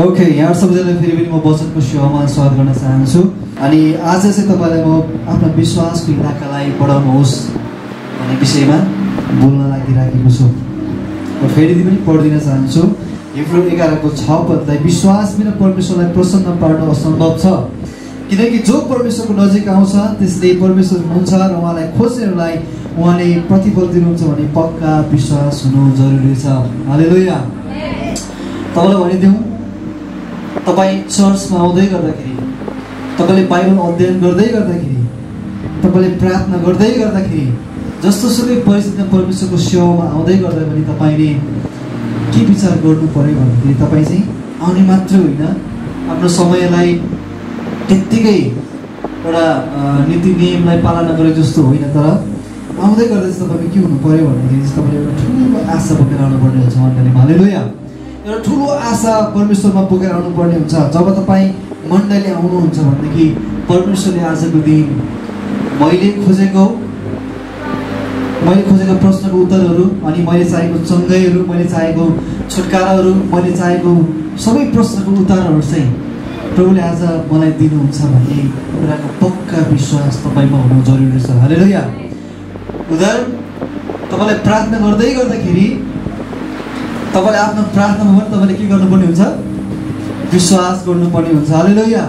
Okay, यहाँ सबैजनालाई फेरि पनि म वचनको सेवामा स्वागत गर्न चाहन्छु। अनि आज चाहिँ तपाईँलाई म आफ्नो विश्वासको इलाकालाई बढाउनुहोस् भन्ने विषयमा बोल्न लागिराखेको छु। म फेरि पनि पढिदिन चाहन्छु। हिब्रू 11:6 पदलाई विश्वास बिना परमेश्वरलाई प्रसन्न पार्न असम्भव छ, किनकि जो परमेश्वरको नजिक आउँछ त्यसले परमेश्वर हुनुहुन्छ र उहाँलाई खोज्नेहरूलाई उहाँले प्रतिफल दिनुहुन्छ भन्ने पक्का विश्वास हुनु जरुरी छ। हालेलुया। तपाईँलाई भनिदिउँ, तपाईँ चर्चमा आउँदै गर्दाखेरि, तपाईँले बाइबल अध्ययन गर्दै गर्दाखेरि, तपाईँले प्रार्थना गर्दै गर्दाखेरि, जस्तो सुकै परिस्थितिमा परमेश्वरको सेवामा आउँदै गर्दा पनि तपाईँले के विचार गर्नु पर्यो भन्दाखेरि तपाईँ चाहिँ आउने मात्र होइन, आफ्नो समयलाई त्यत्तिकै एउटा नीति नियमलाई पालना गरे जस्तो होइन, तर आउँदै गर्दा चाहिँ तपाईँले के हुनु पर्यो भन्दाखेरि चाहिँ तपाईँले एउटा ठुलो आशा बोकेर आउनुपर्ने हुन्छ। मण्डलीमा हालेलुया। एउटा ठुलो आशा परमेश्वरमा बोकेर आउनुपर्ने हुन्छ। जब तपाईँ मण्डली आउनुहुन्छ भनेदेखि परमेश्वरले आजको दिन मैले खोजेको प्रश्नको उत्तरहरू अनि मैले चाहेको चङ्गाइहरू, मैले चाहेको छुटकाराहरू, मैले चाहेको सबै प्रश्नको उत्तरहरू चाहिँ प्रभुले आज मलाई दिनुहुन्छ भन्ने कुराको पक्का विश्वास तपाईँमा हुनु जरुरी छ। हालेलुया। उदाहरण, तपाईँलाई प्रार्थना गर्दै गर्दाखेरि तपाईँले आफ्नो प्रार्थनामा पनि तपाईँले के गर्नुपर्ने हुन्छ? विश्वास गर्नुपर्ने हुन्छ। हालेलुया।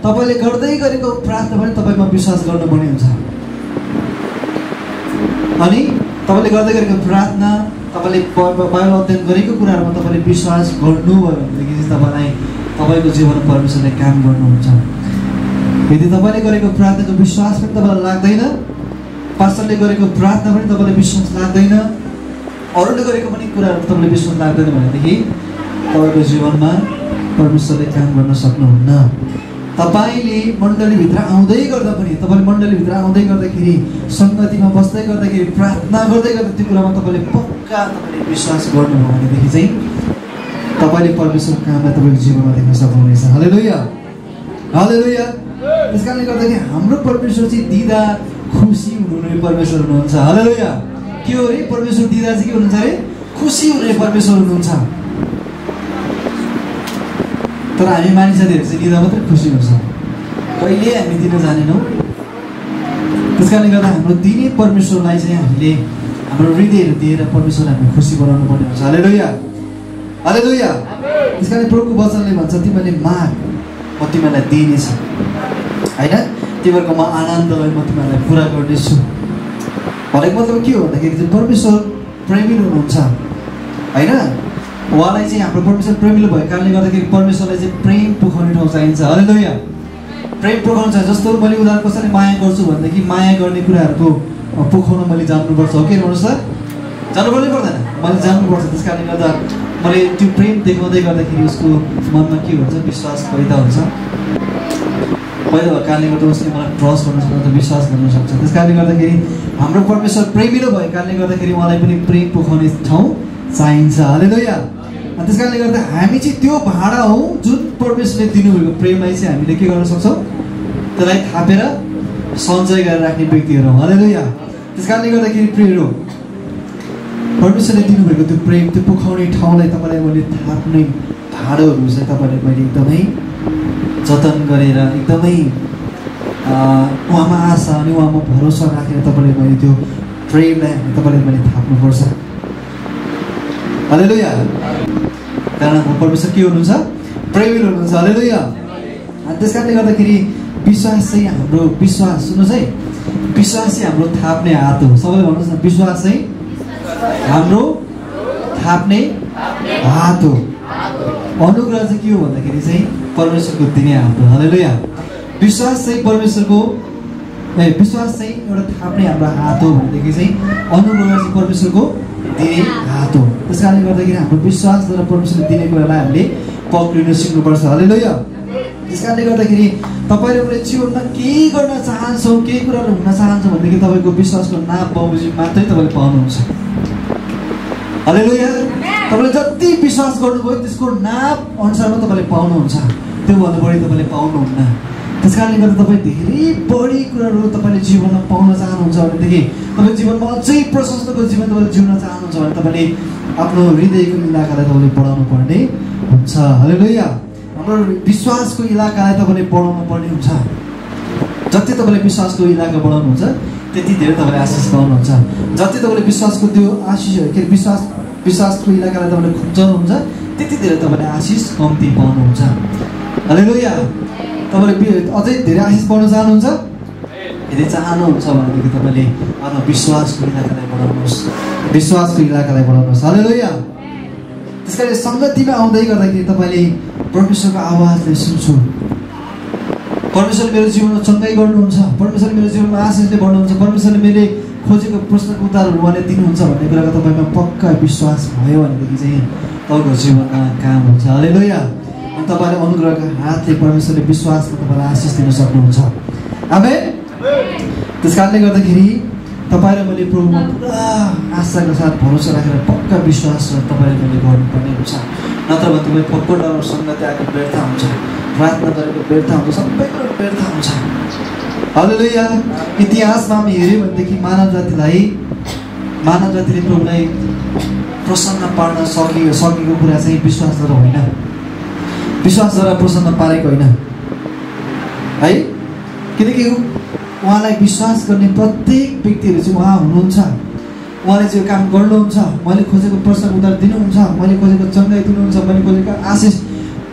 तपाईँले गर्दै गरेको प्रार्थना पनि तपाईँमा विश्वास गर्नुपर्ने हुन्छ। अनि तपाईँले गर्दै गरेको प्रार्थना, तपाईँले बाइबल अध्ययन गरेको कुराहरूमा तपाईँले विश्वास गर्नुभयो भनेदेखि चाहिँ तपाईँलाई तपाईँको जीवनमा परमेश्वरले काम गर्नुहुन्छ। यदि तपाईँले गरेको प्रार्थनाको विश्वास पनि तपाईँलाई लाग्दैन, पास्टरले गरेको प्रार्थना पनि तपाईँलाई विश्वास लाग्दैन, अरूले गरेको पनि कुराहरू तपाईँले विश्वास लाग्दैन भनेदेखि तपाईँको जीवनमा परमेश्वरले काम गर्न सक्नुहुन्न। तपाईँले मण्डलीभित्र आउँदै गर्दा पनि, तपाईँले मण्डलीभित्र आउँदै गर्दाखेरि, सङ्गतिमा बस्दै गर्दाखेरि, प्रार्थना गर्दै गर्दा त्यो कुरामा तपाईँले पक्का तपाईँले विश्वास गर्नुभयो भनेदेखि चाहिँ तपाईँले परमेश्वरको कामलाई तपाईँको जीवनमा देख्न सक्नुहुनेछ। हालेलुया। हालेलुया। त्यस कारणले गर्दाखेरि हाम्रो परमेश्वर चाहिँ दिदा खुसी हुनुहुने परमेश्वर हुनुहुन्छ। हालेलुया। के हो अरे? परमेश्वर दिदा चाहिँ के हुनुहुन्छ अरे? खुसी हुने परमेश्वर हुनुहुन्छ। तर हामी मानिसहरूले चाहिँ दिँदा मात्रै खुसी हुन्छ, कहिले हामी दिन जानेनौँ। त्यस कारणले गर्दा हाम्रो दिने परमेश्वरलाई चाहिँ हामीले हाम्रो हृदयहरू दिएर परमेश्वरलाई हामी खुसी बनाउनु पर्ने हुन्छ। हालेलुया। हालेलुया। त्यस कारण प्रभुको वचनले भन्छ, तिमीले माग म तिमीलाई दिनेछु, होइन? तिमीहरूको म आनन्दलाई म तिमीलाई पुरा गर्नेछु। भनेको मतलब के हो भन्दाखेरि चाहिँ परमेश्वर प्रेमिलो हुनुहुन्छ, होइन? उहाँलाई चाहिँ हाम्रो परमेश्वर प्रेमिलो भएको कारणले गर्दाखेरि परमेश्वरलाई चाहिँ प्रेम पोखाउने ठाउँ चाहिन्छ। हालेलुया। प्रेम पोखाउनु चाहिन्छ। जस्तो मैले उदाहरण कसैले माया गर्छु भनेदेखि माया गर्ने कुराहरूको पोखाउन मैले जान्नुपर्छ, हो कि भन्नुहोस् त? जानुपर्ने पर्दैन? मैले जान्नुपर्छ। त्यस कारणले गर्दा मैले त्यो प्रेम देखाउँदै गर्दाखेरि उसको मनमा के हुन्छ? विश्वास पैदा हुन्छ। पैदा भएको कारणले गर्दा उसले मलाई ट्रस्ट गर्न सक्छ, विश्वास गर्न सक्छ। त्यस कारणले गर्दाखेरि हाम्रो परमेश्वर प्रेमिलो भएको कारणले गर्दाखेरि उहाँलाई पनि प्रेम पोखाउने ठाउँ चाहिन्छ। हालेलुया। त्यस कारणले गर्दा हामी चाहिँ त्यो भाँडा हौँ जुन परमेश्वरले दिनुभएको प्रेमलाई चाहिँ हामीले के गर्न सक्छौँ? त्यसलाई थापेर सञ्चय गरेर राख्ने व्यक्तिहरू हौँ। हालेलुया। त्यस कारणले गर्दाखेरि प्रियहरू, परमेश्वरले दिनुभएको त्यो प्रेम, त्यो पोखाउने ठाउँलाई तपाईँलाई मैले थाप्ने भाँडोहरू चाहिँ तपाईँले मैले एकदमै जतन गरेर, एकदमै उहाँमा आशा अनि उहाँमा भरोसा राखेर तपाईँले मैले त्यो प्रेमलाई तपाईँले मैले थाप्नुपर्छ। हालेलुया। कारण परमेश्वर के हुनुहुन्छ? प्रेमिलो हुनुहुन्छ। हालेलुया। अनि त्यस कारणले गर्दाखेरि विश्वास चाहिँ हाम्रो, विश्वास सुन्नुहोस् है, विश्वास चाहिँ हाम्रो थाप्ने हात हो। सबैले भन्नुहोस् न, विश्वास चाहिँ हाम्रो थाप्ने हात हो। अनुग्रह चाहिँ के हो भन्दाखेरि चाहिँ परमेश्वरको दिने हात हो। हालेलुया। विश्वास चाहिँ परमेश्वरको, विश्वास चाहिँ एउटा थाप्ने हाम्रो हात हो भनेदेखि चाहिँ अनुग्रह चाहिँ परमेश्वरको दिने हात हो। त्यस कारणले गर्दाखेरि हाम्रो विश्वासद्वारा परमेश्वरले दिने कुरालाई हामीले पक्रिन सिक्नुपर्छ। हालेलुया। त्यस कारणले गर्दाखेरि तपाईँले एउटा जीवनमा केही गर्न चाहन्छौँ, केही कुराहरू हुन चाहन्छौँ भनेदेखि तपाईँको विश्वासको नाप बमोजिम मात्रै तपाईँले पाउनुहुन्छ। हालेलुया। तपाईँले जति विश्वास गर्नुभयो त्यसको नाप अनुसारमा तपाईँले पाउनुहुन्छ, त्योभन्दा बढी तपाईँले पाउनुहुन्न। त्यस कारणले गर्दा तपाईँ धेरै बढी कुराहरू तपाईँले जीवनमा पाउन चाहनुहुन्छ भनेदेखि, तपाईँ जीवनमा अझै प्रशस्तको जीवन तपाईँले जिउन चाहनुहुन्छ भने तपाईँले आफ्नो हृदयको इलाकालाई तपाईँले बढाउनु पर्ने हुन्छ। हालेलुया। हाम्रो विश्वासको इलाकालाई तपाईँले बढाउनु पर्ने हुन्छ। जति तपाईँले विश्वासको इलाका बढाउनुहुन्छ त्यति धेरै तपाईँले आशिष पाउनुहुन्छ। जति तपाईँले विश्वासको त्यो आशिष के अरे विश्वासको इलाकालाई तपाईँले खुम्चाउनुहुन्छ त्यति धेरै तपाईँले आशिष कम्ती पाउनुहुन्छ। हालेलुया। तपाईँले अझै धेरै आशिष पाउन चाहनुहुन्छ? यदि चाहनुहुन्छ भनेदेखि तपाईँले आफ्नो विश्वासको इलाकालाई बढाउनुहोस्, विश्वासको इलाकालाई बढाउनुहोस्। हालेलुया। त्यसकारण सङ्गतिमा आउँदै गर्दाखेरि तपाईँले परमेश्वरको आवाजले सुन्छु, परमेश्वरले मेरो जीवनमा चङ्गाइ गर्नुहुन्छ, परमेश्वरले मेरो जीवनमा आशिषले बढ्नुहुन्छ, परमेश्वरले मैले खोजेको प्रश्नको उत्तरहरू उहाँले दिनुहुन्छ भन्ने कुराको तपाईँमा पक्का विश्वास भयो भनेदेखि चाहिँ तपाईँको जीवनमा काम हुन्छ। हालेलुया। अनि तपाईँले अनुग्रहको हातले परमेश्वरले विश्वासमा तपाईँलाई आशिष दिन सक्नुहुन्छ। आमेन। त्यस कारणले गर्दाखेरि तपाईँ र मैले प्रभुमा पुरा आशाको साथ भरोसा राखेर पक्का विश्वास तपाईँले मैले गर्नुपर्ने हुन्छ। नत्र भने तपाईँ पक्का डर सङ्गति आएको व्यर्थ हुन्छ, प्रार्थना गरेको व्यर्थ हुन्छ, सबै कुरो व्यर्थ हुन्छ। हालेलुया। इतिहासमा हामी हेऱ्यौँ भनेदेखि मानव जातिले प्रभुलाई प्रसन्न पार्न सकेको कुरा चाहिँ विश्वासद्वारा होइन, विश्वासद्वारा प्रसन्न पारेको होइन है। किनकि उहाँलाई विश्वास गर्ने प्रत्येक व्यक्तिहरू चाहिँ उहाँ हुनुहुन्छ, उहाँले चाहिँ काम गर्नुहुन्छ, मैले खोजेको प्रश्नको उत्तर दिनुहुन्छ, मैले खोजेको चङ्गाइ दिनुहुन्छ, मैले खोजेको आशिष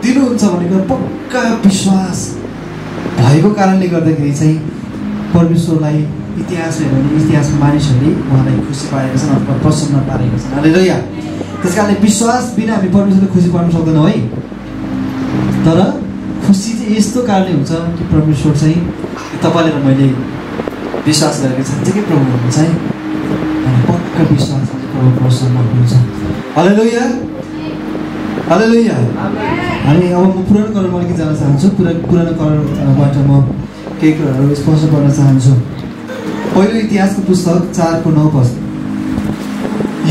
दिनुहुन्छ भनेको पक्का विश्वास भएको कारणले गर्दाखेरि चाहिँ परमेश्वरलाई इतिहास हेऱ्यो भने इतिहासमा मानिसहरूले उहाँलाई खुसी पारेका छन् अथवा प्रसन्न पारेका छन्। हालेलुया। त्यस कारणले विश्वास बिना हामी परमेश्वरलाई खुसी पार्न सक्दैनौँ है। तर खुसी चाहिँ यस्तो कारणले हुन्छ कि परमेश्वर चाहिँ तपाईँले र मैले विश्वास गरेको साँच्चैकै प्रभु हुनुहुन्छ है, अनि पक्का विश्वास चाहिँ प्रभु प्रसन्न हुनुहुन्छ। हालेलुया। हालेलुया। अनि अब म पुरानो कलरमा अलिकति जान चाहन्छु। पुरानो कलरबाट म केही कुराहरू स्पष्ट गर्न चाहन्छु। पहिलो इतिहासको पुस्तक 4:9।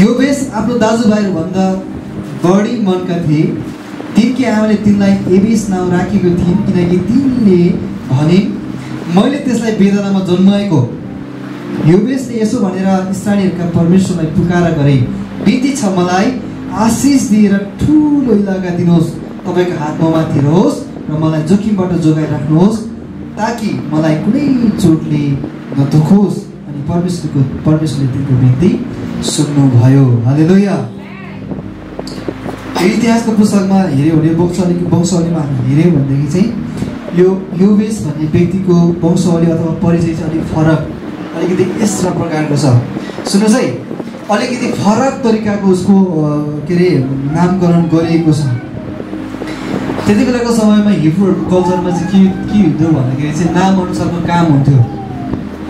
योबेस आफ्नो दाजुभाइहरूभन्दा बढी मनका थिए। तिनकी आमाले तिनलाई एबेस नाउँ राखेको थिइन् किनकि तिनले भने मैले त्यसलाई वेदनामा जन्माएको। योबेसले यसो भनेर इस्राएलीहरूका परमेश्वरलाई पुकारा गरे, बिन्ती छ मलाई आशिष दिएर ठुलो इलाका दिनुहोस्, तपाईँको हातमा माथि रहोस् र मलाई जोखिमबाट जोगाइ राख्नुहोस् ताकि मलाई कुनै चोटले नदुखोस्। अनि परमेश्वरले तिनको बिन्ती सुन्नुभयो। हालेलुया। यो इतिहासको पुस्तकमा हेऱ्यो भने वंशावलीमा हामी हेऱ्यौँ भनेदेखि चाहिँ यो योबेस भन्ने व्यक्तिको वंशावली अथवा परिचय चाहिँ अलिक फरक, अलिकति यस्ता प्रकारको छ। सुन्नुहोस् है, अलिकति फरक तरिकाको उसको के अरे नामकरण गरिएको छ। त्यति बेलाको समयमा हिब्रूहरूको कल्चरमा चाहिँ के हुन्थ्यो भन्दाखेरि चाहिँ नाम अनुसारको काम हुन्थ्यो।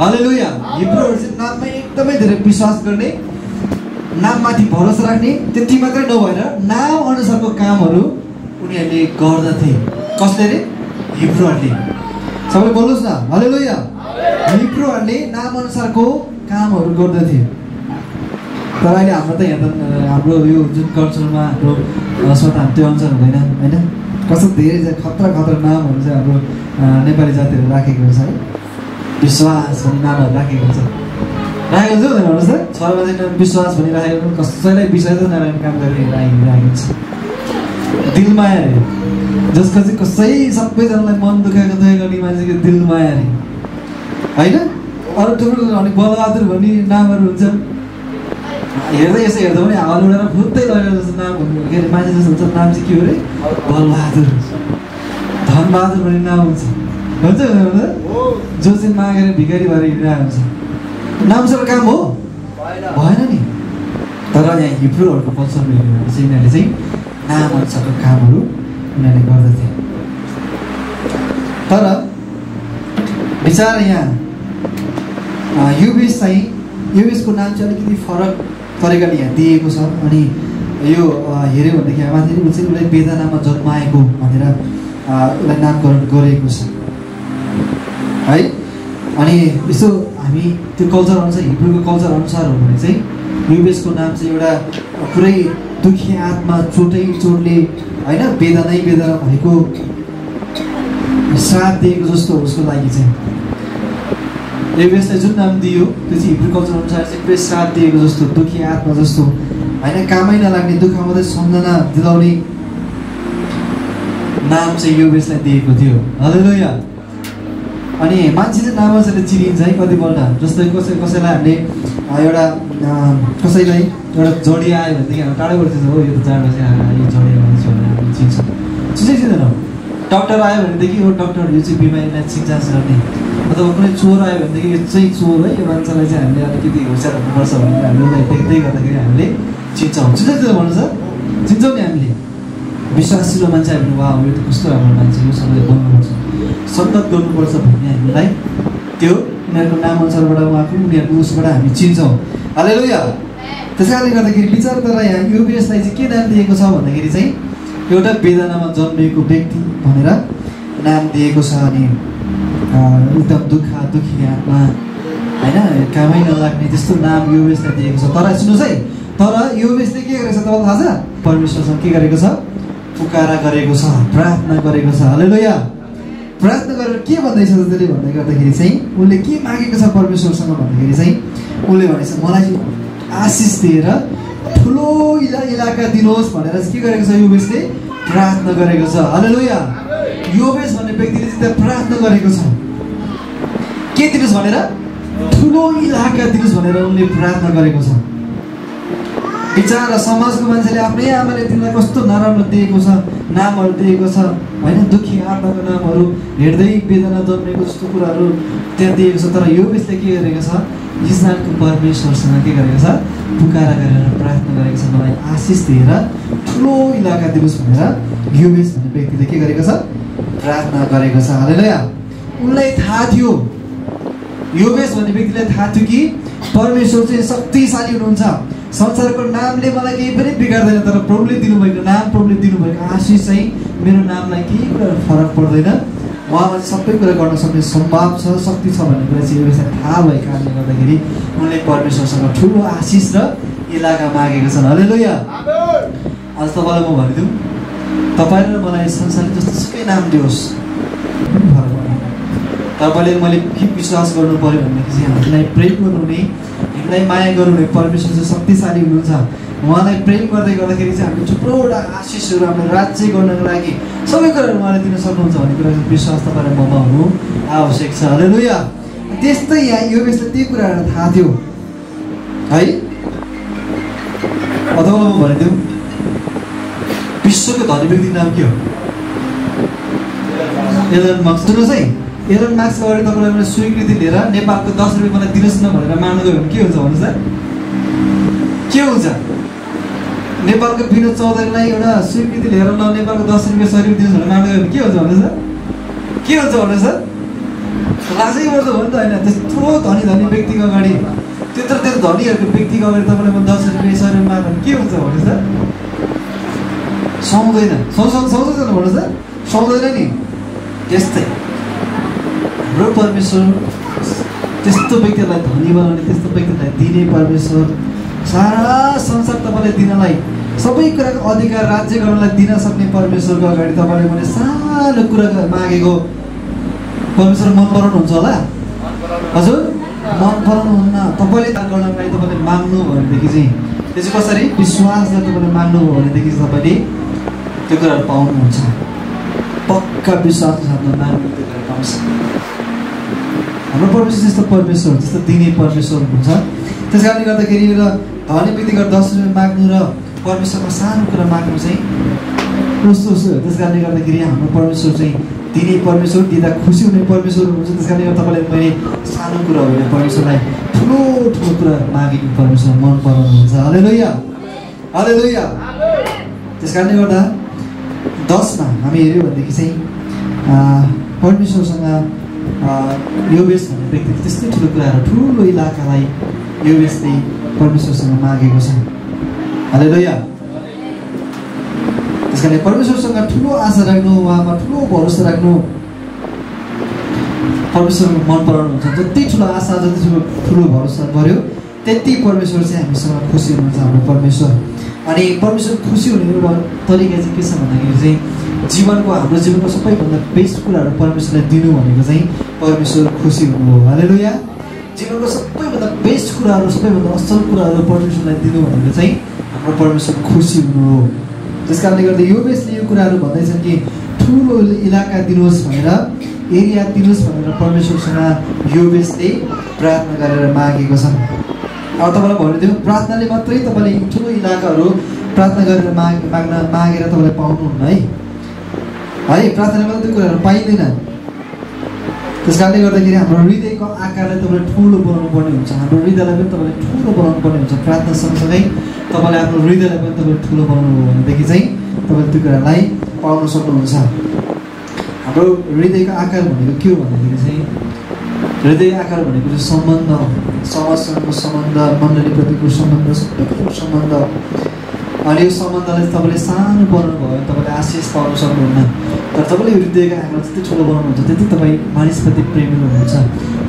हालेलुया। हिब्रूहरू चाहिँ नाममा एकदमै धेरै विश्वास गर्ने, नाममाथि भरोसा राख्ने, त्यति मात्रै नभएर नाम अनुसारको कामहरू उनीहरूले गर्दथे। कसले रे? हिब्रूहरूले। सबैले बोल्नुहोस् न हालेलुया। हिब्रूहरूले नाम अनुसारको कामहरू गर्दथे। तर अहिले हाम्रो त यहाँ त हाम्रो यो जुन कल्चरमा हाम्रो स्वतः त्यो अनुसार हुँदैन होइन। कस्तो धेरै खतरा नामहरू चाहिँ हाम्रो नेपाली जातिहरू राखेको छ है। विश्वास भन्ने नामहरू राखेको छ, राखेको छ भन्नुहोस् त। छोरामा चाहिँ विश्वास भनिराखेको कसैलाई विश्वास नराखेको काम गरेर राखेको छ। दिलमाया अरे, जसको चाहिँ कसै सबैजनालाई मन दुखाएको गर्ने मान्छेको दिलमाया अरे होइन। अरू ठुलो अलिक बलबहादुर भन्ने नामहरू हुन्छ, हेर्दै यसो हेर्दा पनि हावा उडेर फुत्तै लगेर जस्तो नाम भन्नु के अरे मान्छे जस्तो हुन्छ। नाम चाहिँ के हो अरे? बलबहादुर, धनबहादुर भन्ने नाम हुन्छ जो चाहिँ मागेर भिखारी भएर हिँडिरहेको हुन्छ। नामसँग काम हो भएन नि। तर यहाँ हिब्रूहरूको कल्चरमा हेऱ्यो भने चाहिँ यिनीहरूले चाहिँ नाम अनुसारको कामहरू उनीहरूले गर्दथे। तर विचार यहाँ योबेसको नाम चाहिँ अलिकति फरक तरिकाले यहाँ दिएको छ। अनि यो हेऱ्यो भनेदेखि माथि उसलाई वेदनामा जन्माएको भनेर उसलाई नामकरण गरेको छ है। अनि यसो हामी त्यो कल्चर अनुसार हिब्रूको कल्चर अनुसार हो भने चाहिँ योबेसको नाम चाहिँ एउटा पुरै दुखी आत्मा चोटले होइन वेदना भएको श्राप दिएको जस्तो उसको लागि चाहिँ योबेसलाई जुन नाम दियो त्यो चाहिँ हिब्रू कल्चर अनुसार चाहिँ पुरै श्राप दिएको जस्तो, दुखी आत्मा जस्तो होइन, कामै नलाग्ने, दुःख मात्रै सम्झना दिलाउने नाम चाहिँ योबेसलाई दिएको थियो। हालेलुया। अनि मान्छे चाहिँ नामअनुसारले चिनिन्छ है कतिपल्ट। जस्तै कसैलाई हामीले एउटा कसैलाई एउटा जडी आयो भनेदेखि हामी टाढोबाट चिन्छ, हो यो त जाडो चाहिँ यो जडी मान्छे भनेर हामी चिन्छौँ। चिन्दैनौँ। डक्टर आयो भनेदेखि यो डक्टर यो चाहिँ बिमारीलाई चिन्जाच गर्ने, अथवा कुनै चोर आयो भनेदेखि यो चाहिँ चोर है, यो मान्छेलाई चाहिँ हामीले अलिकति होसियार हुनुपर्छ भनेर हामीले उसलाई देख्दै गर्दाखेरि हामीले चिन्छौँ। चिन्दैछ भन्नु छ, चिन्छौँ नि हामीले। विश्वासिलो मान्छे आयो भने वा यो त कस्तो राम्रो मान्छे, यो सबैले बोल्नुपर्छ, सन्देश गर्नुपर्छ भन्ने हामीलाई त्यो उनीहरूको नामअनुसारबाट उहाँको उनीहरूको उसबाट हामी चिन्छौँ। हालेलुया। त्यस कारणले गर्दाखेरि विचार तर यहाँ योबेसलाई चाहिँ के नाम दिएको छ भन्दाखेरि चाहिँ एउटा वेदनामा जन्मिएको व्यक्ति भनेर नाम दिएको छ। अनि एकदम दुखी आत्मा होइन, कामै नलाग्ने त्यस्तो नाम योबेसलाई दिएको छ। तर सुन्नुहोस् है, तर योबेसले के गरेको छ तपाईँलाई थाहा छ? परमेश्वरसँग के गरेको छ? पुकारा गरेको छ, प्रार्थना गरेको छ। हालेलुया। प्रार्थना गरेर के भन्दैछ त त्यसले भन्दै गर्दाखेरि चाहिँ उसले के मागेको छ परमेश्वरसँग भन्दाखेरि चाहिँ उसले भनेको छ मलाई आशिष दिएर ठुलो इलाका दिनुहोस् भनेर के गरेको छ? योबेसले प्रार्थना गरेको छ। हालेलुया। योबेस भन्ने व्यक्तिले चाहिँ त्यहाँ प्रार्थना गरेको छ के दिनुहोस् भनेर? ठुलो इलाका दिनुहोस् भनेर उनले प्रार्थना गरेको छ। विचार समाजको मान्छेले आफ्नै आमाले तिमीलाई कस्तो नराम्रो दिएको छ, नामहरू दिएको छ होइन, दुखी आत्माको नामहरू, हेर्दै वेदना जन्मेको जस्तो कुराहरू त्यहाँ दिएको छ। तर योबेसले के गरेको छ? इजरायलको परमेश्वरसँग के गरेको छ? पुकारा गरेर प्रार्थना गरेको छ, मलाई आशिष दिएर ठुलो इलाका दिनुहोस् भनेर योबेस भन्ने व्यक्तिले के गरेको छ? प्रार्थना गरेको छ। हालेलुया। उनलाई थाहा थियो, योबेस भन्ने व्यक्तिलाई थाहा थियो कि परमेश्वर चाहिँ शक्तिशाली हुनुहुन्छ, संसारको नामले मलाई केही पनि बिगार्दैन, तर प्रभुले दिनुभएको नाम, प्रभुले दिनुभएको आशिष चाहिँ मेरो नामलाई केही कुरा फरक पर्दैन, उहाँमा चाहिँ सबै कुरा गर्न सक्ने सम्भव छ, शक्ति छ भन्ने कुरा चाहिँ योबेसलाई थाहा भएको कारणले गर्दाखेरि उनले परमेश्वरसँग ठुलो आशिष र इलाका मागेको छन्। हालेलुया। आज तपाईँलाई म भनिदिउँ, तपाईँ र मलाई संसारले जस्तो सुकै नाम दियोस् फरक पर्दैन। तपाईँले मैले के विश्वास गर्नु पऱ्यो भनेदेखि चाहिँ हामीलाई प्रेम गर्नुहुने, हामीलाई माया गर्नुहुने परमेश्वर चाहिँ शक्तिशाली हुनुहुन्छ। उहाँलाई प्रेम गर्दै गर्दाखेरि चाहिँ हामीले थुप्रोवटा आशिषहरू हामीले राज्य गर्नको लागि सबै कुराहरू उहाँले दिन सक्नुहुन्छ भन्ने कुरा विश्वास तपाईँलाई ममा हुनु आवश्यक छ। हालेलुया। त्यस्तै यहाँ योबेसले त्यही कुराहरू थाहा थियो है। अथवा म भनिदिउँ विश्वको धनी व्यक्तिको नाम के हो? Elon Musk. सुन्नुहोस् है, एलन मास्कको अगाडि तपाईँलाई मैले स्वीकृति लिएर नेपालको 10 रुपियाँ मलाई दिनुहोस् न भनेर माग्नु गयो भने के हुन्छ भन्नुहोस् त? के हुन्छ? नेपालको विनोद चौधरीलाई एउटा स्वीकृति लिएर ल नेपालको 10 रुपियाँ 100 रुपियाँ दिनुहोस् भनेर माग्नु गयो भने के हुन्छ भन्नुहोस् त? के हुन्छ भन्नुहोस् त? लाजै गर्छ भने त होइन। त्यत्रो धनी व्यक्तिको अगाडि, त्यत्रो धनीहरूको व्यक्तिको अगाडि तपाईँलाई म 10 रुपियाँ 100 रुपियाँ माग्यो भने के हुन्छ भन्नुहोस् त? सुहाउँदैन। सुहाउँदैन भन्नुहोस् त? सुहाउँदैन नि। त्यस्तै हाम्रो परमेश्वर त्यस्तो व्यक्तिलाई धनी बनाउने, त्यस्तो व्यक्तिलाई दिने परमेश्वर, सारा संसार तपाईँलाई दिनलाई, सबै कुराको अधिकार राज्य गर्नलाई दिन सक्ने परमेश्वरको अगाडि तपाईँले मैले सानो कुरा मागेको परमेश्वर मन पराउनुहुन्छ होला? हजुर मन पराउनुहुन्न। तपाईँले गर्नको लागि तपाईँले माग्नु भनेदेखि चाहिँ त्यो चाहिँ कसरी? विश्वासले तपाईँले माग्नुभयो भनेदेखि तपाईँले त्यो कुराहरू पाउनुहुन्छ। पक्का विश्वासको साथमा माग्नु त्यो कुरा पाउँछ। हाम्रो परमेश्वर जस्तो परमेश्वर, जस्तो दिने परमेश्वर हुन्छ। त्यस कारणले गर्दाखेरि र धनी व्यक्तिगत 10 रुपियाँ माग्नु र परमेश्वरमा सानो कुरा माग्नु चाहिँ कस्तो हो? त्यस कारणले गर्दाखेरि हाम्रो परमेश्वर चाहिँ दिने परमेश्वर, दिँदा खुसी हुने परमेश्वर हुनुहुन्छ। त्यस कारणले गर्दा तपाईँले मैले सानो कुरा हो भने परमेश्वरलाई ठुलो कुरा मागेको परमेश्वर मन पराउनुहुन्छ। हालेलुया। हालेलुया। त्यस कारणले गर्दा 10मा हामी हेऱ्यौँ भनेदेखि चाहिँ परमेश्वरसँग योबेस भन्ने व्यक्तिले त्यस्तै ठुलो कुराहरू, ठुलो इलाकालाई योबेसले परमेश्वरसँग मागेको छ। हालेलुया। त्यस कारण परमेश्वरसँग ठुलो आशा राख्नु, उहाँमा ठुलो भरोसा राख्नु परमेश्वर मन पराउनुहुन्छ। जति ठुलो आशा, जति ठुलो भरोसा गर्यो त्यति परमेश्वर चाहिँ हामीसँग खुसी हुनुहुन्छ हाम्रो परमेश्वर। अनि परमेश्वर खुसी हुने एउटा तरिका चाहिँ के छ भन्दाखेरि चाहिँ हाम्रो जीवनको सबैभन्दा बेस्ट कुराहरू परमेश्वरलाई दिनु भनेको चाहिँ परमेश्वर खुसी हुनु हो। हालेलुया। जीवनको सबैभन्दा बेस्ट कुराहरू, सबैभन्दा असल कुराहरू परमेश्वरलाई दिनु भनेको चाहिँ हाम्रो परमेश्वर खुसी हुनु हो। त्यस कारणले गर्दा योबेसले यो कुराहरू भन्दैछन् कि ठुलो इलाका दिनुहोस् भनेर, एरिया दिनुहोस् भनेर परमेश्वरसँग योबेसले प्रार्थना गरेर मागेको छ। अब तपाईँलाई भनिदिउँ, प्रार्थनाले मात्रै तपाईँले ठुलो इलाकाहरू प्रार्थना गरेर मागेर तपाईँले पाउनुहुन्न है। प्रार्थनाले मात्रै त्यो कुराहरू पाइँदैन। त्यस कारणले गर्दाखेरि हाम्रो हृदयको आकारलाई तपाईँले ठुलो बनाउनु पर्ने हुन्छ। हाम्रो हृदयलाई पनि तपाईँले ठुलो बनाउनु पर्ने हुन्छ। प्रार्थना सँगसँगै तपाईँले आफ्नो हृदयलाई पनि तपाईँले ठुलो बनाउनु भयो भनेदेखि चाहिँ तपाईँले त्यो कुरालाई पाउन सक्नुहुन्छ। हाम्रो हृदयको आकार भनेको के हो भन्दाखेरि चाहिँ, हृदय आकार भनेको चाहिँ सम्बन्ध, समाजसँगको सम्बन्ध, मण्डलीप्रतिको सम्बन्ध, सबैको सम्बन्ध। अनि यो सम्बन्धलाई तपाईँले सानो बनाउनु भयो भने तपाईँले आशिष पाउन सक्नुहुन्न। तर तपाईँले हृदयको आकार जति ठुलो बनाउनुहुन्छ त्यति तपाईँ मानिसप्रति प्रेमी हुनुहुन्छ,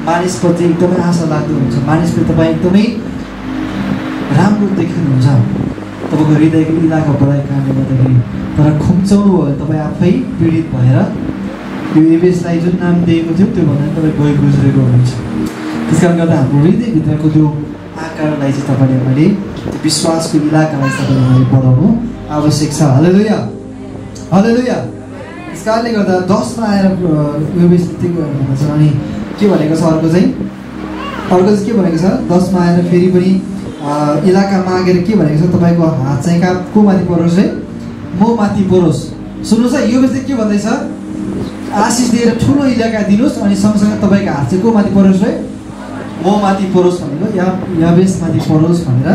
मानिसप्रति एकदमै आशा लाग्दो हुन्छ, मानिसप्रति तपाईँ एकदमै राम्रो देखिनुहुन्छ। तपाईँको हृदयको इलाका बढाएको कारणले गर्दाखेरि। तर खुम्चाउनु भयो भने तपाईँ आफै पीडित भएर यो एबेसलाई जुन नाम दिएको थियो त्योभन्दा तपाईँ गइ गुज्रेको हुनुहुन्छ। त्यस कारणले गर्दा हाम्रो हृदयभित्रको त्यो आकारलाई चाहिँ तपाईँले मैले त्यो विश्वासको इलाकालाई तपाईँले मैले बढाउनु आवश्यक छ। हालेलुया, हालेलुया। त्यस कारणले गर्दा 10मा आएर एबेसले त्यो भनेको छ। अनि के भनेको छ अर्को चाहिँ के भनेको छ 10मा आएर फेरि पनि इलाका मागेर के भनेको छ, तपाईँको हात चाहिँ को माथि परोस् है, म माथि परोस्। सुन्नुहोस् है, यो चाहिँ के भन्दैछ, आशिष दिएर ठुलो इलाका दिनुहोस् अनि सँगसँगै तपाईँको हात चाहिँ को माथि परोस् है, म माथि परोस् भनेको याबेस माथि परोस् भनेर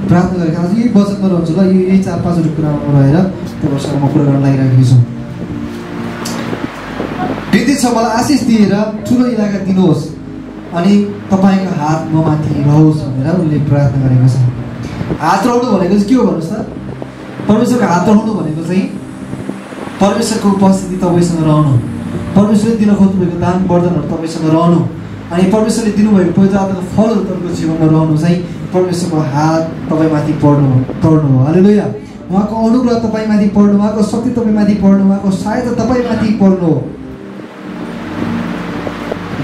प्रार्थना गरेको। आज यही वचनमा रहन्छु ल, यही 4-5 कुरामा रहेर तपाईँसँग म कुरा गर्न लागिरहेको छु। विधि छ, मलाई आशिष दिएर ठुलो इलाका दिनुहोस् अनि तपाईँको हात म माथि रहोस् भनेर उनले प्रार्थना गरेको छ। हात रहनु भनेको चाहिँ के हो भन्नुहोस् त, परमेश्वरको हात रहनु भनेको चाहिँ परमेश्वरको उपस्थिति तपाईँसँग रहनु, परमेश्वरले दिन खोज्नुभएको दान वर्धनहरू तपाईँसँग रहनु, अनि परमेश्वरले दिनुभएको पवित्र आत्माको फलहरू तपाईँको जीवनमा रहनु चाहिँ परमेश्वरको हात तपाईँमाथि तर्नु हो। हालेलुया। उहाँको अनुग्रह तपाईँमाथि पर्नु, उहाँको शक्ति तपाईँमाथि पर्नु, उहाँको सहायता तपाईँमाथि पर्नु हो।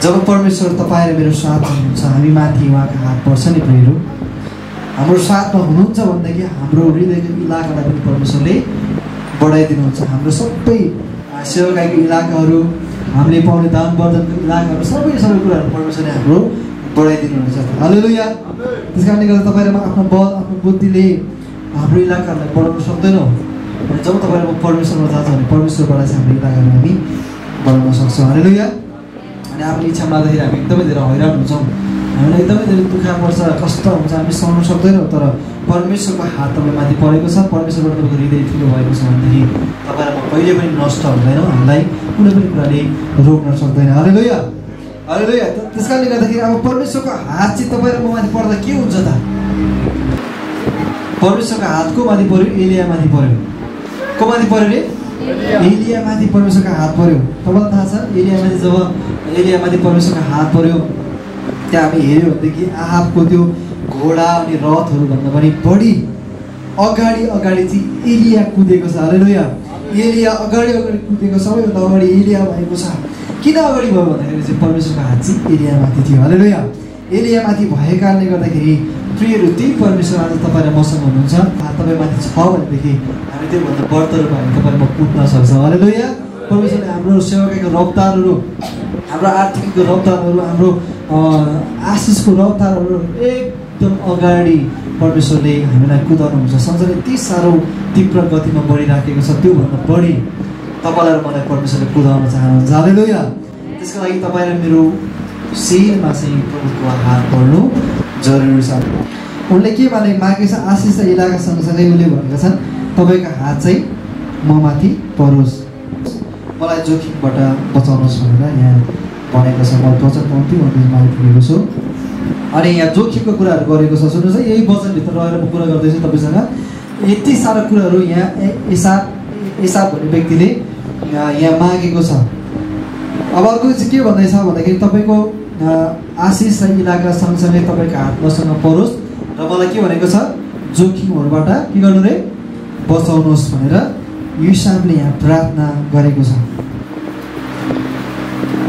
जब परमेश्वर तपाईँ र मेरो साथ हुनुहुन्छ, हामी माथि उहाँको हात पर्छ नि प्रियहरू। हाम्रो साथमा हुनुहुन्छ भनेदेखि हाम्रो हृदयको इलाकालाई पनि परमेश्वरले बढाइदिनुहुन्छ। हाम्रो सबै सेवाकाईको इलाकाहरू, हामीले पाउने दान वर्धनको इलाकाहरू, सबै कुराहरू परमेश्वरले हाम्रो बढाइदिनुहुन्छ। हालेलुया। त्यस कारणले गर्दा तपाईँ र म आफ्नो बल, आफ्नो बुद्धिले हाम्रो इलाकाहरूलाई बढाउन सक्दैनौँ। अनि जब तपाईँ र म परमेश्वरमा जान्छ भने परमेश्वरबाट चाहिँ हाम्रो इलाकाहरू हामी बढाउन सक्छौँ। हालेलुया। अनि आफ्नो इच्छा माग्दाखेरि हामी एकदमै धेरै हैरान हुन्छौँ, हामीलाई एकदमै धेरै दुःख पर्छ, कष्ट हुन्छ, हामी सहन सक्दैनौँ। तर परमेश्वरको हात तपाईँमाथि परेको छ, परमेश्वरबाट तपाईँको हृदय ठुलो भएको छ भनेदेखि तपाईँ र म कहिले पनि नष्ट हुँदैनौँ, हामीलाई कुनै पनि कुराले रोक्न सक्दैन। हालेलुया, हालेलुया। त्यस कारणले गर्दाखेरि अब परमेश्वरको हात चाहिँ तपाईँ र म माथि पर्दा के हुन्छ त? परमेश्वरको हात को माथि पर्यो? एलिया माथि पर्यो। को माथि पर्यो रे? एलिया माथि परमेश्वरको हात पर्यो। तपाईँलाई थाहा छ जब एलिया माथि परमेश्वरको हात पर्यो त्यहाँ हामी हेऱ्यो भनेदेखि आहाबको त्यो घोडा अनि रथहरू भन्दा पनि बढी अगाडि चाहिँ एलिया कुदेको छ। हालेलुया। एलिया अगाडि कुदेको, सबैभन्दा अगाडि एलिया भएको छ। किन अगाडि भयो भन्दाखेरि चाहिँ परमेश्वरको हात चाहिँ एलियामाथि थियो। हालेलुया। एलियामाथि भएको कारणले गर्दाखेरि प्रियहरू त्यही परमेश्वर आज तपाईँ र मसँग हुनुहुन्छ। तपाईँमाथि छ भनेदेखि हामी त्योभन्दा बढ्दो भयो भने तपाईँ म कुद्न सक्छौँ। हालेलुया। परमेश्वरले हाम्रो सेवाकाईको रफ्तारहरू, हाम्रो आर्थिकको रफ्तारहरू, हाम्रो आशिषको रफ्तारहरू एकदम अगाडि परमेश्वरले हामीलाई कुदाउनुहुन्छ। सँगसँगै यति साह्रो तीव्र गतिमा बढिराखेको छ, त्योभन्दा बढी तपाईँलाई र मलाई परमेश्वरले कुदाउन चाहनुहुन्छ। हालेलुया। त्यसको लागि तपाईँ र मेरो शिरमा चाहिँ प्रभुको हात पर्नु जरुरी छ। उनले के मागेको छ? आशिष र इलाका सँगसँगै उनले भनेका छन् तपाईँको हात चाहिँ म माथि परोस्, मलाई जोखिमबाट बचाउनुहोस् भनेर यहाँ भनेको छ। म वचन अन्तिम पुगेको छु। अनि यहाँ जोखिमको कुराहरू गरेको छ। सुन्नुहोस् है, यही वचनभित्र रहेर म कुरा गर्दैछु तपाईँसँग। यति सारा कुराहरू यहाँ एसाप भन्ने व्यक्तिले यहाँ मागेको छ। अब अर्को चाहिँ के भन्दैछ भन्दाखेरि तपाईँको आशिष र इलाका सँगसँगै तपाईँको हात मसँग परोस् र मलाई के भनेको छ? जोखिमहरूबाट के गर्नु रे? बचाउनुहोस् भनेर युसापले यहाँ प्रार्थना गरेको छ।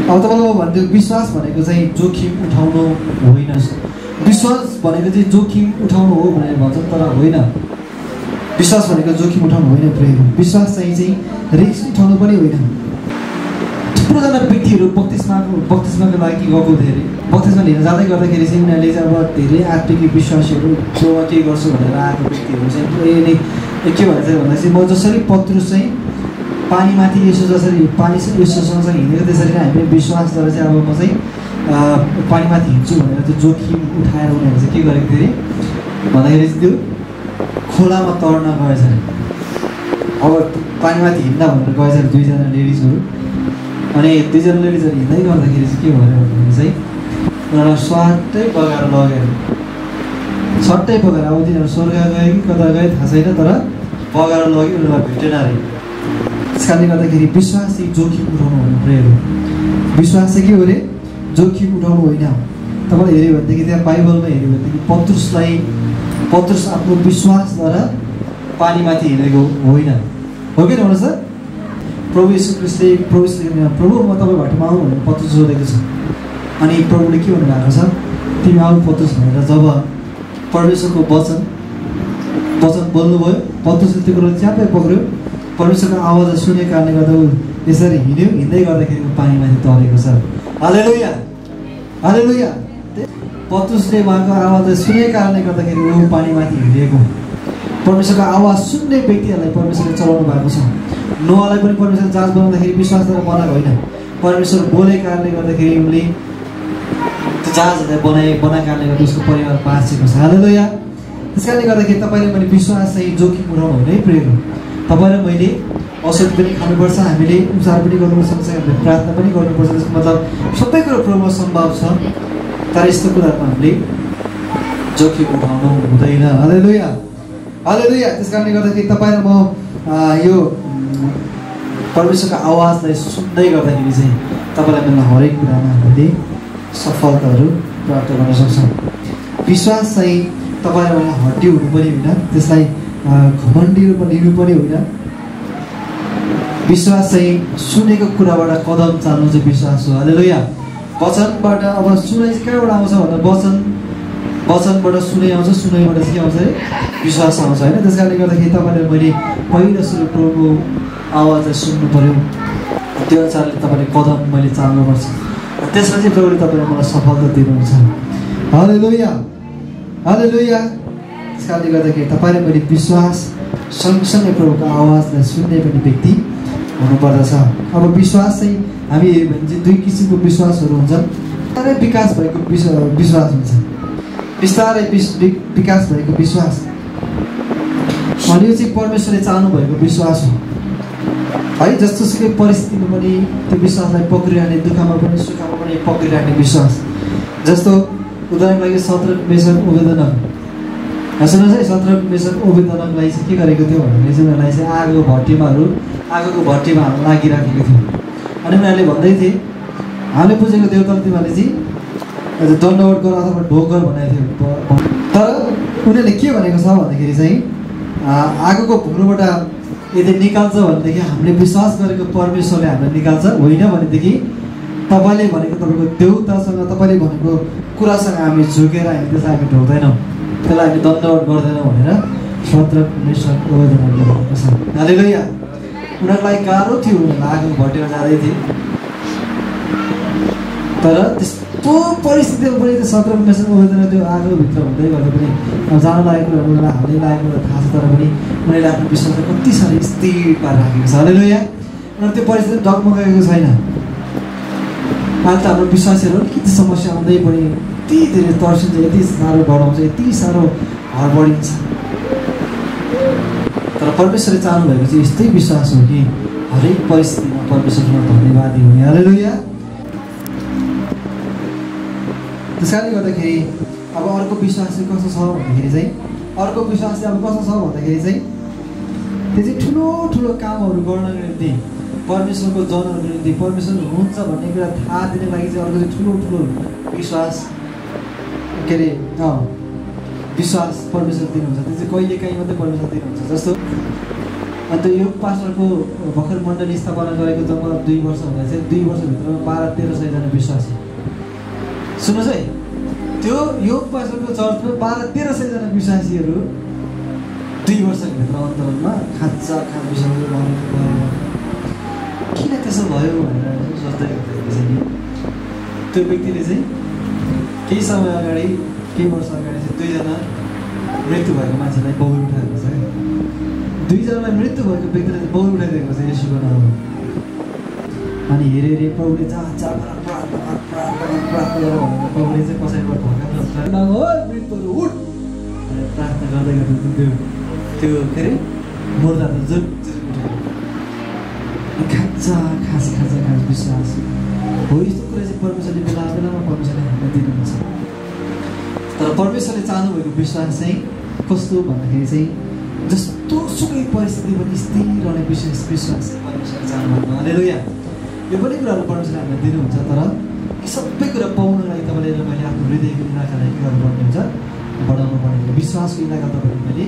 अब तपाईँलाई म भन्छु, विश्वास भनेको चाहिँ जोखिम उठाउनु होइन। विश्वास भनेको चाहिँ जोखिम उठाउनु हो भनेर भन्छ, तर होइन। विश्वास भनेको जोखिम उठाउनु होइन प्रेम। विश्वास चाहिँ रिस्क उठाउनु पनि होइन। थुप्रोजना व्यक्तिहरू बक्तिस्माको लागि गएको थियो अरे। बक्तिस्मा लिन जाँदै गर्दाखेरि चाहिँ उनीहरूले चाहिँ अब धेरै आत्मिक विश्वासीहरू जो म के गर्छु भनेर आएको व्यक्तिहरू चाहिँ के भन्छ भन्दा चाहिँ म जसरी पत्रुस चाहिँ पानीमाथि यसो जसरी यसोसँग चाहिँ हिँडेको त्यसरी नै हामीले विश्वास गरेर चाहिँ अब म चाहिँ पानीमाथि हिँड्छु भनेर त्यो जोखिम उठाएर उनीहरूले चाहिँ के गरेको थियो अरे भन्दाखेरि चाहिँ त्यो खोलामा तर्न गएछ अरे। अब पानीमाथि हिँड्दा भनेर गएछ अरे दुईजना लेडिजहरू। अनि दुईजना लेडिजहरू हिँड्दै गर्दाखेरि चाहिँ के भयो भन्दाखेरि चाहिँ उनीहरूलाई स्वाटै बगाएर लगेर सट्टै बगाएर अब तिनीहरू स्वर्ग गयो कि कता गयो थाहा छैन, तर बगाएर लग्यो उनीहरूलाई भेटेन अरे। त्यस कारणले गर्दाखेरि विश्वास चाहिँ जोखिम उठाउनु हुनु पऱ्यो। विश्वास चाहिँ के हो अरे जोखिम उठाउनु होइन। तपाईँले हेऱ्यो भनेदेखि त्यहाँ बाइबलमा हेऱ्यो भनेदेखि पत्रुस आफ्नो विश्वासद्वारा पानीमाथि हिँडेको होइन, हो कि भन्नुहोस् त। प्रभु यीशु ख्रीष्टले प्रभु म तपाईँ भट्टमा आउँ भनेर पत्रुस सोधेको छ। अनि प्रभुले के भन्नुभएको छ, तिमी आऊ पत्रुस भनेर। जब परमेश्वरको वचन बोल्नुभयो, पत्रुसले त्यो कुरो च्यापै पक्रियो। परमेश्वरको आवाज सुनेको कारणले गर्दा ऊ यसरी हिँड्यो। हिँड्दै गर्दाखेरि ऊ पानीमाथि तरेको छ। हालेलुया हालेलुया। पत्रुसले उहाँको आवाज सुनेको कारणले गर्दाखेरि ऊ पानीमाथि हिँडेको। परमेश्वरको आवाज सुन्ने व्यक्तिहरूलाई परमेश्वरले चलाउनु भएको छ। नोआलाई पनि परमेश्वरले जहाज बनाउँदाखेरि विश्वासद्वारा बनाएको होइन, परमेश्वर बोलेको कारणले गर्दाखेरि उनले त्यो जहाजहरूलाई बनाएको कारणले गर्दा उसको परिवार बाँचेको छ। हालेलुया। त्यस कारणले गर्दाखेरि तपाईँले मैले विश्वास चाहिँ जोखिम उठाउनु होइन है प्रेम। तपाईँ र मैले औषधि पनि खानुपर्छ, हामीले उपचार पनि गर्नुपर्छ, हामीले प्रार्थना पनि गर्नुपर्छ। त्यसको मतलब सबै कुरो प्रभुमा सम्भव छ, तर यस्तो कुराहरूमा हामीले जोखिम उठाउनु हुँदैन। हालेलुया हालेलुया। त्यस कारणले गर्दाखेरि तपाईँ र म यो परमेश्वरको आवाजलाई सुन्दै गर्दाखेरि चाहिँ तपाईँलाई मलाई हरेक कुरामा हामीले सफलताहरू प्राप्त गर्न सक्छौँ। विश्वास चाहिँ तपाईँ र मलाई हड्डी हुनु पनि होइन, त्यसलाई घमण्डी रूपमा लिनु पनि होइन। विश्वास चाहिँ सुनेको कुराबाट कदम चाल्नु चाहिँ विश्वास हो। हालेलुया। वचनबाट अब सुनाइ चाहिँ कहाँबाट आउँछ भन्दा वचनबाट सुनाइ आउँछ, सुनाइबाट चाहिँ के आउँछ अरे विश्वास आउँछ होइन। त्यस कारणले गर्दाखेरि तपाईँले मैले पहिलो सुरु प्रभुको आवाजलाई सुन्नु पऱ्यो, त्यो अनुसारले तपाईँले कदम मैले चाल्नुपर्छ। त्यसपछि प्रभुले तपाईँले मलाई सफलता दिनुहुन्छ। हालेलुया हालेलुया। त्यस कारणले गर्दाखेरि तपाईँले मैले विश्वास सँगसँगै प्रभुको आवाजलाई सुन्ने पनि व्यक्ति हुनुपर्दछ। अब विश्वास चाहिँ हामी हेऱ्यो भने चाहिँ दुई किसिमको विश्वासहरू हुन्छन्। बिस्तारै विकास भएको विश्वास हुन्छ, बिस्तारै विकास भएको विश्वास। अनि यो चाहिँ परमेश्वरले चाहनु भएको विश्वास हो है। जस्तोसुकै परिस्थितिमा पनि त्यो विश्वासलाई पक्रिरहने, दुःखमा पनि सुखमा पनि पक्रिराख्ने विश्वास। जस्तो उदाहरणको लागि शत्रक मेसक ओबेदनक सुन्नुहोस् है। शत्रक मेसक ओबेदनकलाई चाहिँ के गरेको थियो भन्दाखेरि चाहिँ उनीहरूलाई चाहिँ आगोको भट्टीमा लागिराखेको थियो। अनि उनीहरूले भन्दै थिए हामीले पुजेको देवताले तिमीहरूले चाहिँ दण्डवट गर अथवा ढोकर भनेको थियो। तर उनीहरूले के भनेको छ भन्दाखेरि चाहिँ आगोको भुग्रोबाट यदि निकाल्छ भनेदेखि हामीले विश्वास गरेको परमेश्वरले हामीलाई निकाल्छ, होइन भनेदेखि तपाईँले भनेको तपाईँको देवतासँग तपाईँले भनेको कुरासँग हामी झुकेर हामी त्यसलाई हामी ढोक्दैनौँ, त्यसलाई हामी दण्डवट गर्दैनौँ भनेर शत्रक मेसक ओबेदनकले भनेको छ। हालेलुया। उनीहरूलाई गाह्रो थियो, उनीहरूलाई आगोको भट्टीमा जाँदै थिए, तर त्यस्तो परिस्थितिमा पनि त्यो शत्रक मेसक ओबेदनक त्यो आगोभित्र हुँदै गर्दा पनि अब जान लागेको कुरा उनीहरूलाई हाल्दै लागेको कुरा थाहा छ, तर पनि उनीहरूले आफ्नो विश्वासलाई कति साह्रो स्थिर पारेर राखेको छ। हालेलुया। उनीहरू त्यो परिस्थिति डगमगाएको छैन। अहिले त हाम्रो विश्वासीहरू अलिकति समस्या आउँदै पनि यति धेरै तर्सिन्छ, यति साह्रो डराउँछ, यति साह्रो हडबडिन्छ। तर परमेश्वरले चाहनु भएको चाहिँ यस्तै विश्वास हो कि हरेक परिस्थितिमा परमेश्वरमा धन्यवादी हुने। हालेलुया। त्यस कारणले गर्दाखेरि अब अर्को विश्वास चाहिँ कस्तो छ भन्दाखेरि चाहिँ अर्को विश्वास चाहिँ अब कस्तो छ भन्दाखेरि चाहिँ त्यो चाहिँ ठुलो ठुलो कामहरू गर्नको निम्ति, परमेश्वरको जनहरूको निम्ति, परमेश्वर हुन्छ भन्ने कुरा थाहा दिनको लागि चाहिँ अर्को चाहिँ ठुलो ठुलो विश्वास के अरे विश्वास परमेश्वर दिनुहुन्छ। त्यो चाहिँ कहिलेकाहीँ मात्रै परमेश्वर दिनुहुन्छ। जस्तो अन्त यो पास्टरको भर्खर मण्डली स्थापना गरेको जब 2 वर्ष हुँदा चाहिँ 2 वर्षभित्रमा 1200-1300 विश्वासी। सुन्नुहोस् है, त्यो योग पास्टरको चर्चमा 1200-1300 विश्वासीहरू 2 वर्षभित्र अन्तरालमा खाँचा बिसाउनु भयो। किन त्यसो भयो भनेर सोच्दै हुँदाखेरि चाहिँ त्यो व्यक्तिले चाहिँ केही समय अगाडि केही वर्ष अगाडि चाहिँ 2 जना मृत्यु भएको मान्छेलाई पौडी उठाएको छ। 2 जनालाई मृत्यु भएको व्यक्तिले चाहिँ पौडी उठाइदिएको छ येशूको नाममा। अनि हेरे पौडी प्रार्थना गरेर भनेर पौडी चाहिँ कसैबाट भएका मृत्युहरू उठ भनेर प्रार्थना गर्दै गर्दै त्यो के अरे मुर्दा त जुन खास विश्वास हो। यस्तो कुरा चाहिँ परमेश्वरले बेला बेलामा परमेश्वरले हामीलाई दिनुहुन्छ। तर परमेश्वरले चाहनुभएको विश्वास चाहिँ कस्तो भन्दाखेरि चाहिँ जस्तो सुकै परिस्थिति पनि स्थिर रहने विशेष विश्वास चाहिँ परमेश्वरले चाहनुभएको। हालेलुया। यो पनि कुराहरू परमेश्वरले हामीलाई दिनुहुन्छ। तर यी सबै कुरा पाउनलाई तपाईँले र मैले आफ्नो हृदयको इलाकालाई के गर्नुपर्ने हुन्छ, बढाउनु पर्ने हुन्छ। विश्वासको इलाका तपाईँले मैले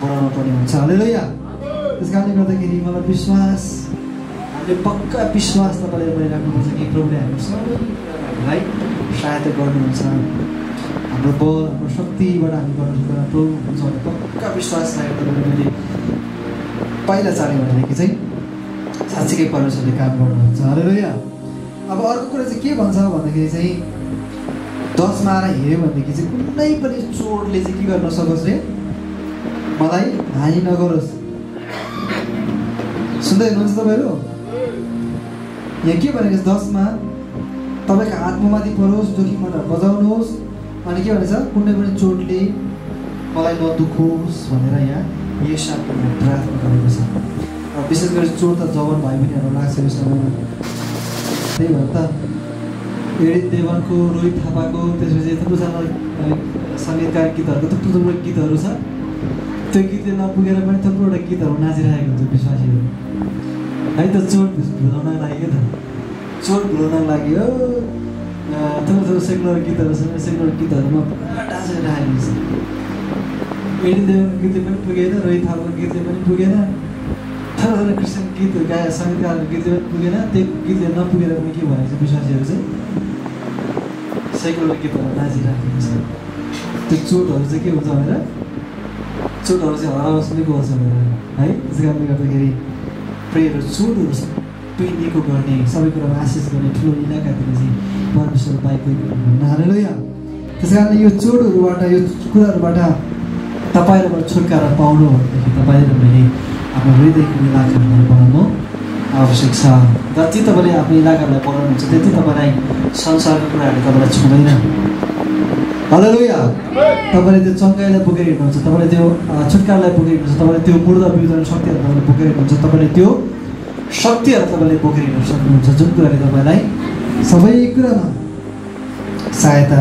बढाउनु पर्ने हुन्छ। हालेलुया। त्यस कारणले गर्दाखेरि मलाई विश्वास, हामीले पक्का विश्वास तपाईँले मैले राख्नुपर्छ कि प्रभुले हाम्रो सबै हामीलाई सहायता गर्नुहुन्छ। हाम्रो बल, हाम्रो शक्तिबाट हामी गर्नु प्रभु हुन्छ भने पक्का विश्वास राखेर तपाईँले मैले पहिला चाल्यो भनेदेखि चाहिँ साँच्चीकै परमेश्वरले काम गर्नुहुन्छ। हालेलुया। अब अर्को कुरा चाहिँ के भन्छ भन्दाखेरि चाहिँ 10 मा आएर हेऱ्यो भनेदेखि चाहिँ कुनै पनि चोरले चाहिँ के गर्न सकोस् रे, मलाई हानि नगरोस्। सुन्दै हुनुहुन्छ तपाईँहरू? यहाँ के भनेको 10 मा तपाईँको आत्मामाथि परोस्, जोखिमबाट बजाउनुहोस्। अनि के भनेछ, कुनै पनि चोटले मलाई नदुखोस् भनेर यहाँ येशूको प्रार्थना गरेको छ। विशेष गरी चोट त जवान भाइ बहिनीहरू लाग्छ यो समयमा। त्यही भएर त एडित देवानको, रोहित थापाको, त्यसपछि थुप्रोजना सङ्गीतकार गीतहरूको थुप्रो गीतहरू छ। त्यो गीतले नपुगेर पनि थुप्रोवटा गीतहरू नाचिरहेको हुन्छ विश्वासीहरू है त। चोट भुलाउन लाग्यो त, चोट भुलाउन लाग्यो। थुप्रो सेकुलर गीतहरू छ, सेकुलर गीतहरूमा पुरा डान्स गरिरहेको हुन्छ। एडित देवानको गीतले पनि पुगेन, रोहित थापाको गीतले पनि पुगेन, थोरै क्रिस्चियन गीतहरू गाए, सङ्गीतकारको गीतले पनि पुगेन। त्यो गीतले नपुगेर पनि के भनेको छ, विश्वासीहरू चाहिँ सेकुलर गीतहरू नाचिराखेको छ। त्यो चोटहरू चाहिँ के हुन्छ भनेर, चोटहरू चाहिँ हराओस् निको होस् भनेर है। त्यस कारणले गर्दाखेरि प्रेयर चोटहरू सबै निको गर्ने, सबै कुरामा आशिष गर्ने ठुलो इलाकातिर चाहिँ परमेश्वर पाएको भन्नु। हालेलुया। त्यस कारणले यो चोटहरूबाट, यो कुराहरूबाट तपाईँहरूबाट छुटकारा पाउनु भनेदेखि तपाईँहरू मैले आफ्नो हृदयको इलाकाहरूलाई बनाउनु आवश्यक छ। जति तपाईँले आफ्नो इलाकालाई बनाउनुहुन्छ त्यति तपाईँलाई संसारको कुराहरूले तपाईँलाई छुँदैन। हालेलुया। तपाईँले त्यो चङ्गाइलाई बोकेर हिँड्नुहुन्छ, तपाईँले त्यो छुटकारालाई बोकेर हिँड्नुहुन्छ, तपाईँले त्यो मुर्दा विरोधन शक्तिहरू तपाईँले बोकेर हिँड्नुहुन्छ, तपाईँले त्यो शक्तिहरू तपाईँले बोकेर हिँड्न सक्नुहुन्छ, जुन कुराले तपाईँलाई सबै कुरामा सहायता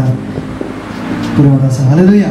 पुर्याउँदछ। हालेलुया।